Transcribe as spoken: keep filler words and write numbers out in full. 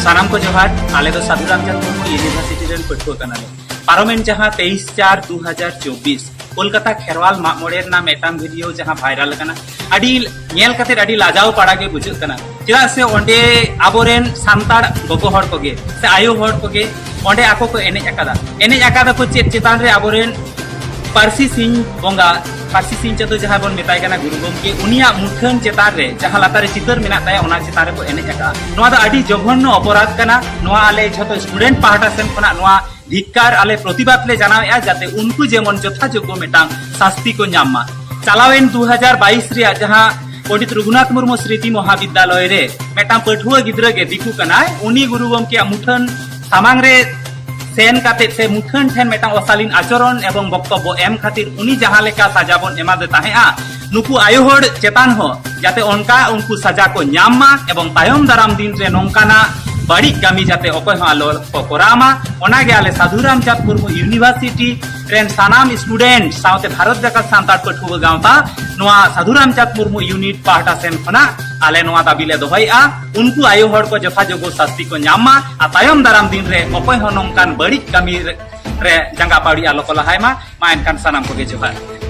ᱥᱟᱱᱟᱢ ᱠᱚ ᱡᱚᱦᱟᱨ᱾ ᱟᱞᱮ ᱫᱚ ᱥᱟᱫᱷᱩ ᱨᱟᱢᱪᱟᱸᱫᱽ ᱢᱩᱨᱢᱩ ᱤᱭᱩᱱᱤᱵᱷᱟᱨᱥᱤᱴᱤ ᱨᱮᱱ ᱯᱟᱹᱴᱷᱩᱣᱟᱹ ᱠᱟᱱᱟᱞᱮ᱾ ᱯᱟᱨᱚᱢᱮᱱ ᱡᱟᱦᱟᱸ ᱛᱮᱭᱤᱥ ᱪᱟᱨ ᱫᱩ ᱦᱟᱡᱟᱨ ᱪᱚᱵᱵᱤᱥ ᱠᱳᱞᱠᱟᱛᱟ ᱠᱷᱮᱨᱣᱟᱞ ᱢᱟᱜ ᱢᱚᱬᱮ ᱨᱮᱱᱟᱜ ᱢᱤᱫᱴᱟᱝ ᱵᱷᱤᱰᱤᱭᱳ ᱡᱟᱦᱟᱸ ᱵᱷᱟᱭᱨᱟᱞ ᱟᱠᱟᱱᱟ, ᱟᱹᱰᱤ ᱧᱮᱞ ᱠᱟᱛᱮ ᱟᱹᱰᱤ ᱞᱟᱡᱟᱣ ᱯᱟᱲᱟ ᱜᱮ ᱵᱩᱡᱷᱟᱹᱜ ᱠᱟᱱᱟ᱾ ᱪᱮᱫᱟᱜ ᱥᱮ ᱚᱸᱰᱮ ᱟᱵᱚᱨᱮᱱ ᱥᱟᱱᱛᱟᱲ ᱜᱚᱜᱚ ᱦᱚᱲ ᱠᱚᱜᱮ ᱥᱮ ᱟᱭᱳ ᱦᱚᱲ ᱠᱚᱜᱮ ᱚᱸᱰᱮ ᱟᱠᱚ ᱠᱚ ᱮᱱᱮᱡ ᱟᱠᱟᱫᱟ᱾ ᱮᱱᱮᱡ ᱟᱠᱟᱫᱟ ᱠᱚ ᱪᱮᱫ ᱪᱮᱛᱟᱱ ᱨᱮ? ᱟᱵᱚᱨᱮᱱ ᱯᱟᱹᱨᱥᱤ ᱥᱤᱧ ᱵᱚᱸᱜᱟ, ᱯᱟᱹᱨᱥᱤ ᱥᱤᱧ ᱪᱟᱸᱫᱚ ᱡᱟᱦᱟᱸᱭ ᱵᱚᱱ ᱢᱮᱛᱟᱭ ᱠᱟᱱᱟ ᱜᱩᱨᱩ ᱜᱚᱢᱠᱮ, ᱩᱱᱤᱭᱟᱜ ᱢᱩᱴᱷᱟᱹᱱ ᱪᱮᱛᱟᱱ ᱨᱮ ᱡᱟᱦᱟᱸ ᱞᱟᱛᱟᱨ ᱨᱮ ᱪᱤᱛᱟᱹᱨ ᱢᱮᱱᱟᱜ ᱛᱟᱭᱟ, ᱚᱱᱟ ᱪᱮᱛᱟᱱ ᱨᱮᱠᱚ ᱮᱱᱮᱡ ᱟᱠᱟᱫᱼᱟ᱾ ᱱᱚᱣᱟ ᱫᱚ ᱟᱹᱰᱤ ᱡᱚᱜᱷᱚᱱᱱᱚ ᱚᱯᱚᱨᱟᱫᱷ ᱠᱟᱱᱟ᱾ ᱱᱚᱣᱟ ᱟᱞᱮ ᱡᱷᱚᱛᱚ ᱥᱴᱩᱰᱮᱱᱴ ᱯᱟᱦᱴᱟ ᱥᱮᱱ ᱠᱷᱚᱱᱟᱜ ᱱᱚᱣᱟ ᱫᱷᱤᱠᱠᱟᱨ ᱟᱞᱮ ᱯᱨᱚᱛᱤᱵᱟᱫ ᱞᱮ ᱡᱟᱱᱟᱣᱮᱫᱼᱟ, ᱡᱟᱛᱮ ᱩᱱᱠᱩ ᱡᱮᱢᱚᱱ ᱡᱚᱛᱷᱟᱡᱳᱜᱽᱜᱚ ᱢᱤᱫᱴᱟᱝ ᱥᱟᱥᱛᱤ ᱠᱚ ᱧᱟᱢ ᱢᱟ᱾ ᱪᱟᱞᱟᱣᱮᱱ ᱫᱩ ᱦᱟᱡᱟᱨ ᱵᱟᱭᱤᱥ ᱨᱮᱭᱟᱜ ᱡᱟᱦᱟᱸ ᱯᱚᱸᱰᱤᱛ ᱨᱚᱜᱷᱩᱱᱟᱛᱷ ᱢᱩᱨᱢᱩ ᱥᱨᱤᱛᱤ ᱢᱚᱦᱟᱵᱤᱫᱽᱫᱟᱞᱚᱭ ᱨᱮ ᱢᱤᱫᱴᱟᱝ ᱯᱟᱹᱴᱷᱩᱣᱟᱹ ᱜᱤᱫᱽᱨᱟᱹ ᱜᱮ ᱫᱤᱠᱩ ᱠᱟᱱᱟᱭ, ᱩᱱᱤ ᱜᱩᱨᱩ ᱜᱚᱢᱠᱮᱭᱟᱜ ᱢᱩᱴᱷᱟᱹᱱ ᱥᱟᱢᱟᱝ ᱨᱮ ᱥᱮᱱ ᱠᱟᱛᱮ ᱥᱮ ᱢᱩᱴᱷᱟᱹᱱ ᱴᱷᱮᱱ ᱢᱤᱫᱴᱟᱝ ᱚᱥᱟᱞᱤᱱ ᱟᱪᱚᱨᱚᱱ ᱮᱵᱚᱝ ᱵᱚᱠᱛᱚᱵᱵᱚ ᱮᱢ ᱠᱷᱟᱹᱛᱤᱨ ᱩᱱᱤ ᱡᱟᱦᱟᱸ ᱞᱮᱠᱟ ᱥᱟᱡᱟ ᱵᱚᱱ ᱮᱢᱟᱫᱮ ᱛᱟᱦᱮᱸᱫᱼᱟ, ᱱᱩᱠᱩ ᱟᱭᱳ ᱦᱚᱲ ᱪᱮᱛᱟᱱ ᱦᱚᱸ ᱡᱟᱛᱮ ᱚᱱᱠᱟ ᱩᱱᱠᱩ ᱥᱟᱡᱟ ᱠᱚ ᱧᱟᱢ ᱢᱟ ᱮᱵᱚᱝ ᱛᱟᱭᱚᱢ ᱫᱟᱨᱟᱢ ᱫᱤᱱ ᱨᱮ ᱱᱚᱝᱠᱟᱱᱟᱜ ᱵᱟᱹᱲᱤᱡ ᱠᱟᱹᱢᱤ ᱡᱟᱛᱮ ᱚᱠᱚᱭ ᱦᱚᱸ ᱟᱞᱚ ᱠᱚ ᱠᱚᱨᱟᱣ ᱢᱟ, ᱚᱱᱟᱜᱮ ᱟᱞᱮ ᱥᱟᱫᱷᱩ ᱨᱟᱢᱪᱟᱸᱫᱽ ᱢᱩᱨᱢᱩ ᱤᱭᱩᱱᱤᱵᱷᱟᱨᱥᱤᱴᱤ ᱨᱮᱱ ᱥᱟᱱᱟᱢ ᱥᱴᱩᱰᱮᱱᱴ ᱥᱟᱶᱛᱮ ᱵᱷᱟᱨᱚᱛ ᱡᱟᱠᱟᱛ ᱥᱟᱱᱛᱟᱲ ᱯᱟᱹᱴᱷᱩᱣᱟᱹ ᱜᱟᱶᱛᱟ ᱱᱚᱣᱟ ᱥᱟᱫᱷᱩ ᱨᱟᱢᱪᱟᱸᱫᱽ ᱢᱩᱨᱢᱩ ᱤᱭᱩᱱᱤᱴ ᱯᱟᱦᱴᱟ ᱥᱮᱱ ᱠᱷᱚᱱᱟᱜ ᱟᱞᱮ ᱱᱚᱣᱟ ᱫᱟᱹᱵᱤ ᱞᱮ ᱫᱚᱦᱚᱭᱮᱫᱼᱟ, ᱩᱱᱠᱩ ᱟᱭᱳ ᱦᱚᱲ ᱠᱚ ᱡᱚᱛᱷᱟᱡᱳᱜᱽᱜᱚ ᱥᱟᱥᱛᱤ ᱠᱚ ᱧᱟᱢ ᱢᱟ ᱟᱨ ᱛᱟᱭᱚᱢ ᱫᱟᱨᱟᱢ ᱫᱤᱱ ᱨᱮ ᱚᱠᱚᱭ ᱦᱚᱸ ᱱᱚᱝᱠᱟᱱ ᱵᱟᱹᱲᱤᱡ ᱠᱟᱹᱢᱤ ᱨᱮ, ᱨᱮ ᱡᱟᱸᱜᱟ ᱯᱟᱹᱣᱲᱤ ᱟᱞᱚ ᱠᱚ ᱞᱟᱦᱟᱭ ᱢᱟ᱾ ᱢᱟ ᱮᱱᱠᱷᱟᱱ ᱥᱟᱱᱟᱢ ᱠᱚᱜᱮ ᱡᱚᱦᱟᱨ᱾